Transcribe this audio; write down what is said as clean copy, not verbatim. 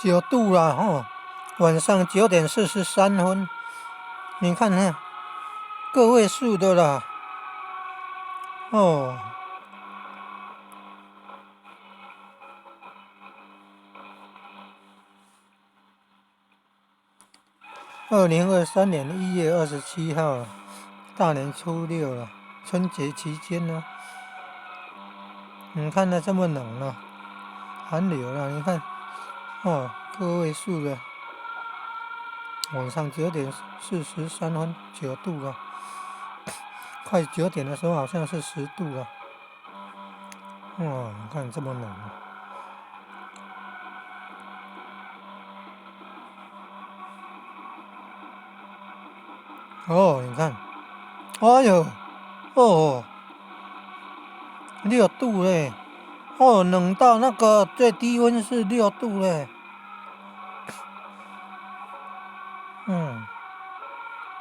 九度了吼，晚上9點43分，你看看，個位數的啦，哦。2023年1月27號，大年初六了，春節期間呢，你看它這麼冷啊，寒流了，你看，哦，個位數的，晚上9點43分，9度了，快9點的時候好像是10度了，哦，你看這麼冷。哦，你看，哎呦，哦，6度嘞，哦，冷到那個最低溫是6度嘞，嗯。